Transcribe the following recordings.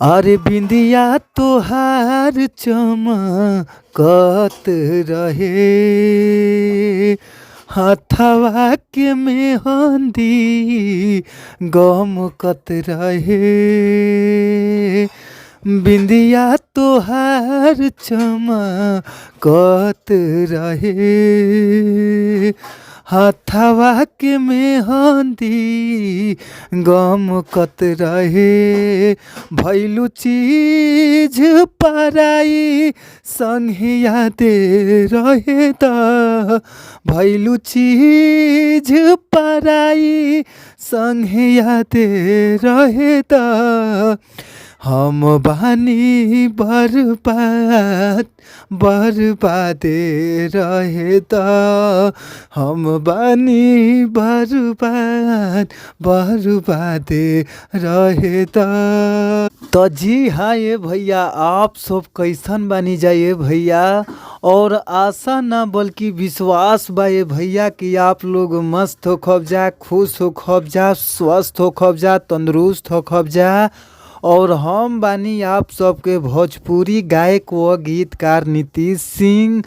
अरे बिंदिया तोहार चमकत रहे, हथवा के मेहंदी गमकत रहे। बिंदिया तोहार चमकत रहे, हथवा के मेहंदी गमकत रहे। भइलू चीज पराई संगे दे रहे द, भइलू चीज पराई संगे दे रहे द। हम बानी बर्बाद बर्बादे रहे द, हम बानी बर्बाद बर्बादे रहे द। तो जी हाँ ये भैया, आप सब कैसन बानी जाइए भैया। और आशा ना बल्कि विश्वास बा ये भैया कि आप लोग मस्त हो खब जा, खुश हो खब जा, स्वस्थ हो खब जा, तंदुरुस्त हो खब जा। और हम बानी आप सबके भोजपुरी गायक व गीतकार नीतीश सिंह,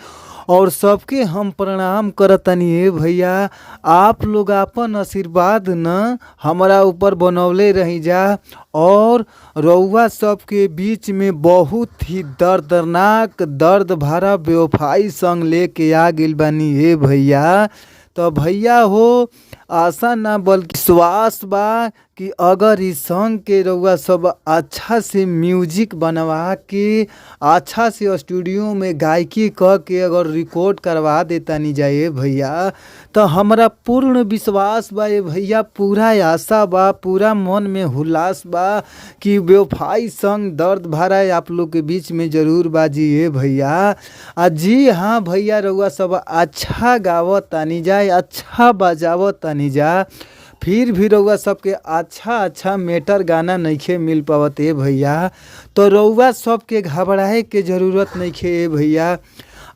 और सबके हम प्रणाम करतनी ए भैया। आप लोग आपन आशीर्वाद न हमरा ऊपर बनौले रही जा। और रउआ सबके बीच में बहुत ही दर्दनाक दर्द भरा बेवफाई संग लेके आ गइल बानी ए भैया। तो भैया हो, आशा ना बल्कि विश्वास बा कि अगर इस सॉन्ग के रउआ सब अच्छा से म्यूजिक बनवा के अच्छा से स्टूडियो में गायकी क के अगर रिकॉर्ड करवा देतानी जाए भैया, तो हमरा पूर्ण विश्वास बा ये भैया, पूरा आशा बा, पूरा मन में हुल्लास बा कि बेवफाई संग दर्द भरा आप लोग के बीच में जरूर बाजी ये भैया। आ जी हाँ भैया, रउआ सब अच्छा गावत तानी जाए, अच्छा बजावत तानी जा, फिर भी रउआ सबके अच्छा अच्छा मेटर गाना नइखे मिल पावत ए भैया। तो रउआ सबके घबराए के जरूरत नइखे ए भैया।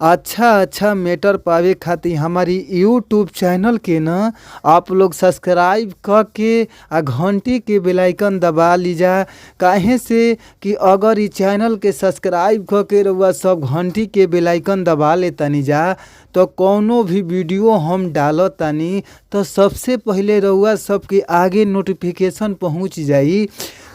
अच्छा अच्छा मेटर पावे खातिर हमारी यूट्यूब चैनल के न आप लोग सब्सक्राइब क के आ घंटी के बेल आइकन दबा लीजा। काहे से कि अगर ई चैनल के सब्सक्राइब क के रउआ सब घंटी के बेल आइकन दबा लेतानी जा, तो कौनो भी वीडियो हम डालतानी तो सबसे पहिले रउआ सबके आगे नोटिफिकेशन पहुंच जाई।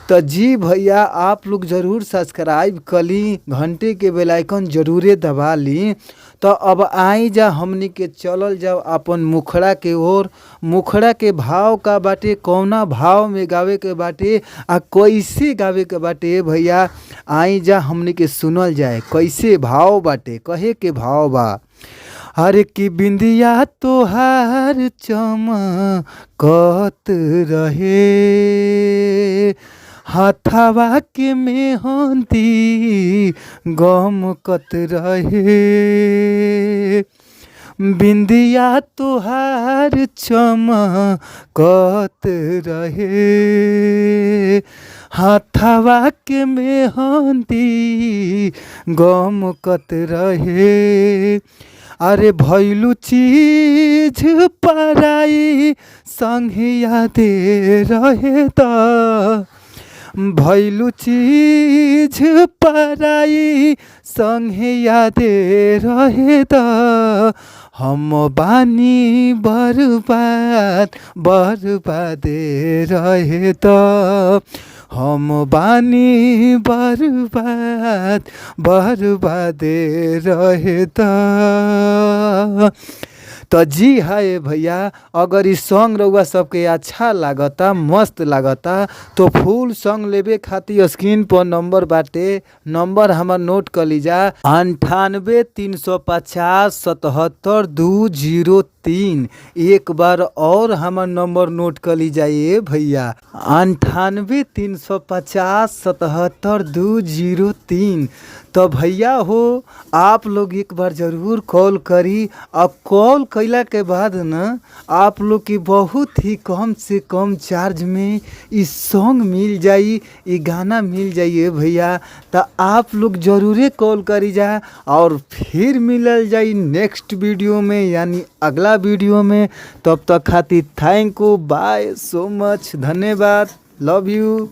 तो जी भैया, आप लोग ज़रूर सब्सक्राइब कली, घंटे के बेल आइकन जरूरे दबा ली। तो अब आई जा हमनी के चलल जाओ अपन मुखड़ा के ओर। मुखड़ा के भाव का बाटे, कौना भाव में गावे के बाटे आ कैसे गावे के बाटे भैया, आई जा हमनी के सुनल जाए कैसे भाव बाटे, कहे के भाव बा। अरे कि बिंदिया तोहार चमकत रहे, हथवा के मेहंदी गमकत रहे। बिंदिया तोहार चमकत रहे, हथवा के मेहंदी गमकत रहे। अरे भइलू चीज पराई संगे दे रहे द, भइलू चीज पराई संगे दे रहे द। हम बानी बर्बाद बर्बादे रहे द, हम बानी बर्बाद बर्बादे रहे द। तो जी हाँ ये भैया, अगर ई सॉन्ग रउआ सबके अच्छा लागता, मस्त लागता, तो फुल सॉन्ग लेवे खातिर स्क्रीन पर नंबर बाटे, नंबर हमार नोट कर लीजा, 98 350 77 203। एक बार और हमार नंबर नोट कर लीजा ये भैया, 98 350 77 203। तो भैया हो, आप लोग एक बार ज़रूर कॉल करी। अब कॉल कैला के बाद न आप लोग की बहुत ही कम से कम चार्ज में ई सॉन्ग मिल जाई, ई गाना मिल जाई भैया। तो आप लोग ज़रूरे कॉल करी जा और फिर मिलल जाई नेक्स्ट वीडियो में, यानी अगला वीडियो में। तब तक खातिर thank you, bye so much, धन्यवाद, लव you.